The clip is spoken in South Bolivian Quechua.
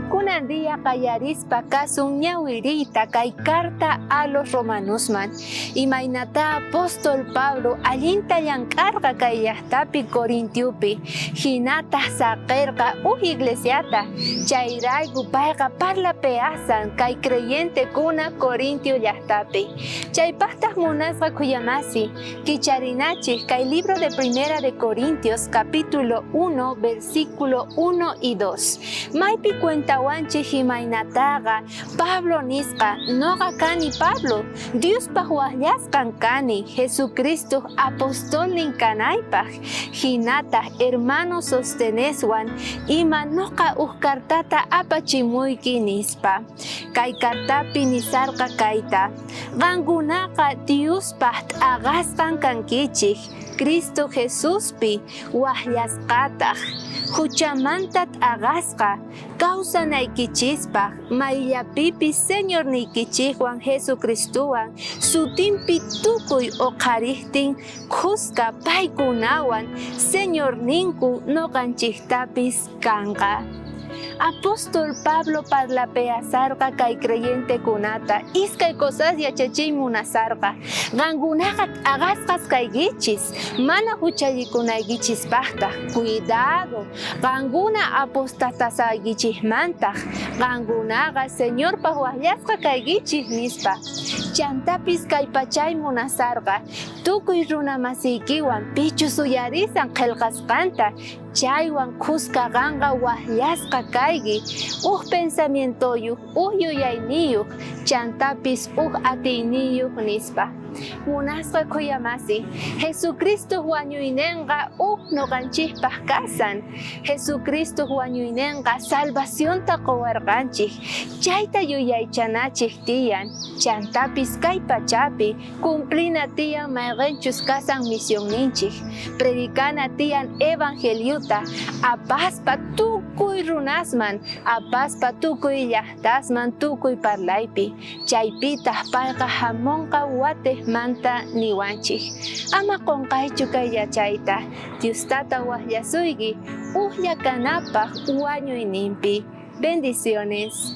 Kunan día qallarispa kasun ñawiriyta kay carta a los romanosman. Imaynatá apóstol Pablo allinta llank'arqa kay llajtapi Corintiopi, jinataj saqerqa uj iglesiata. Chayrayku payqa parlapeasan kay creyentekuna Corintio llajtapi. Chaypajtaj munasqa khuyamasi, kicharinachej kay libro de Primera de Corintios capítulo 1 versículo 1 y 2. Maypi cuentawanchej imaynataqa Pablo nisqa, Noqa kani Pablo, Diospaj wajyasqan kani, Jesucristoj apostolnin kanaypaj, jinataj hermano Sosteneswan ima noqa uj cartata apachimuyki, nispa. Kay cartapi nisarqa kayta, Qankunaqa Diospaj t'aqasqan kankichej, Cristo Jesuspi wajyasqataj, juchamanta t'aqasqa, Kawsanaykichispaj mayllapipis Señorniykichejwan Jesucristowan sutinpi tukuy oqharejtin khuska paykunawan Señorninku noqanchejtapis kanqa. Apóstol Pablo parlapeasarqa kay creyentekunata iskay cosas yachachiy munasarqa, Qankunaqa t'aqasqas kaykichis, mana juchallikunaykichispajtaj. Cuidado! Qankuna apostatasqaykichejmantaj, qankunaqa Señorpaj wajyasqa kaykichej, nispa. Chantapis kay pachay munasarqa, tukuy runa masiykiwan pichus uyarisan qhelqasqanta, chaywan khuska qanqa wajyasqa kayki, uj pensamientoyoj, uj yuyayniyoj, chantapis uj atiyniyoj, nispa. Munasqa khuyamasi, Jesucristoj wañuynenqa uj noqanchejpaj kasan. Jesucristoj wañuynenqa salvacionta qowarqanchej, chayta yuyaychanachej tiyan. Chantapis kay pachapi cumplina tiyan mayqenchus kasan misionninchej, predicana tiyan evangeliota apaspa tukuy runasman, apaspa tukuy llajtasman, tukuy parlaypi. Chaypitaj payqa jamonqa watejmanta niwanchej, Ama qonqaychu kay yachayta, Dios Tata wajyasuyki ujlla kanapaj wañuyninpi. Bendiciones.